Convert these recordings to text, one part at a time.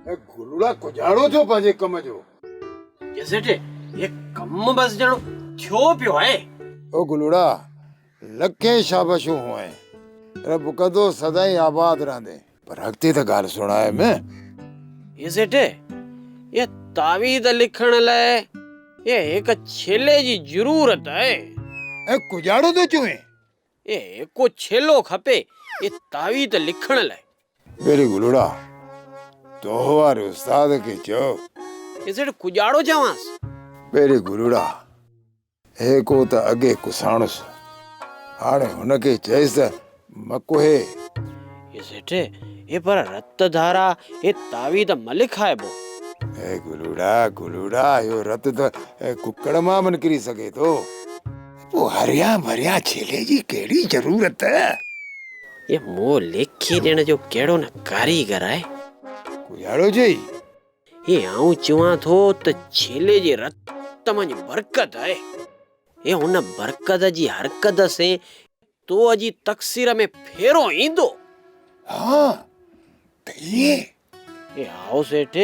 اي گلوڙا ڪجاڙو ٿيو پنهنجي ڪم جو. اي سيٺ هي ڪم بس ڄڻ ٿيو پيو آهي. او گلوڙا لکين شابشون هئين. رب ڪندو سدائين آباد رهندين. پر اڳتي ته ڳالهه سڻائي م. اي سيٺ اها تعويذ لکڻ لاء اي هڪ ڇيلي جي ضرورت آهي. اي ڪجاڙو ٿو چوين. اي هڪو ڇيلو کپي اي تعويذ لکڻ لاء. ٻيلي گلوڙا، تو واري استاد کي چئو. اي سيٺ ڪجاڙو چوانس. ٻيلي گلوڙا، هيڪو ته اڳي ڪساڻس، هاڻي هن کي چئيس ته مڪوهي. اي سيٺ، اي پر رت ڌارا اي تعويذ م لکائبو. اي گلوڙا، گلوڙا، اهو رت ته ڪڪڙ مان به نڪري سگهي ٿو. پوء هريان ڀريان ڇيلي جي ڪهڙي ضرورت؟ اي مون ليکي ڏيڻ جو ڪهڙو نه ڪاريگر آهي. ڪجاڙو چئي. اي آئون چوان ٿو ته ڇيلي جي رت منجهه برڪت آهي. اي ان برڪت جي حرڪت سين تو جي تقصير ۾ ڦيرو ايندو. ها ته ائين. اي هائو سيٺ،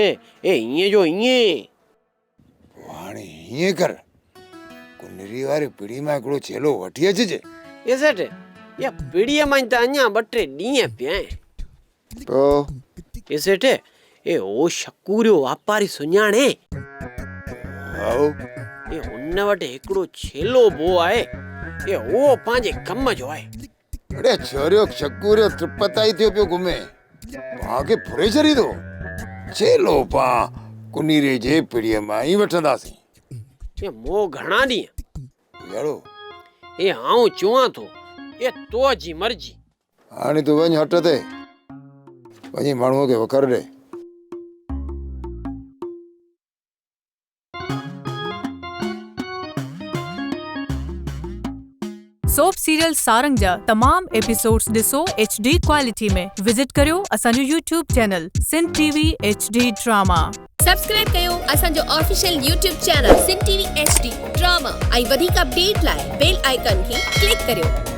اي ائين جو ائين. پوء هاڻي هيئن ڪر، ڪنري واري پڙي مان هڪڙو ڇيلو وٺي اچج. اي سيٺ، اها پڙيء مان ته اڃا ٻه ٽي ڏينهن پيا آهن. پوء؟ اي سيٺ، اي هو شڪوريو واپاري سڃاڻين؟ هائو. اي هن وٽ هڪڙو ڇيلو بو آهي، اي اهو پنهنجي ڪم جو آهي. اڙي ڇوريو شڪوريو ترپتائي ٿيو پيو گهمي، پان کي ڦري ڇڏيندو. ڇيلو پان ڪنيري جي پڙيء مان ئي وٺنداسين. اي مون گهڻا ڏينهن. يارو. اي آئون چوان ٿو، اي تو جي مرضي. هاڻي تون وڃ هٽ تي، وڃي ماڻهوء کي وکر ڏي. سوپ سيريل سارنگ جا تمام ايپيسوڊز ڏسو ايڇ ڊي ڪوالٽي ۾ وزٽ ڪريو اسان جو YouTube channel Sindh T V H D drama. Subscribe ڪيو اسان جو official YouTube channel Sindh T V H D drama ۽ وڌيڪ اپڊيٽ لاء بيل آئيڪان کي ڪلڪ ڪريو.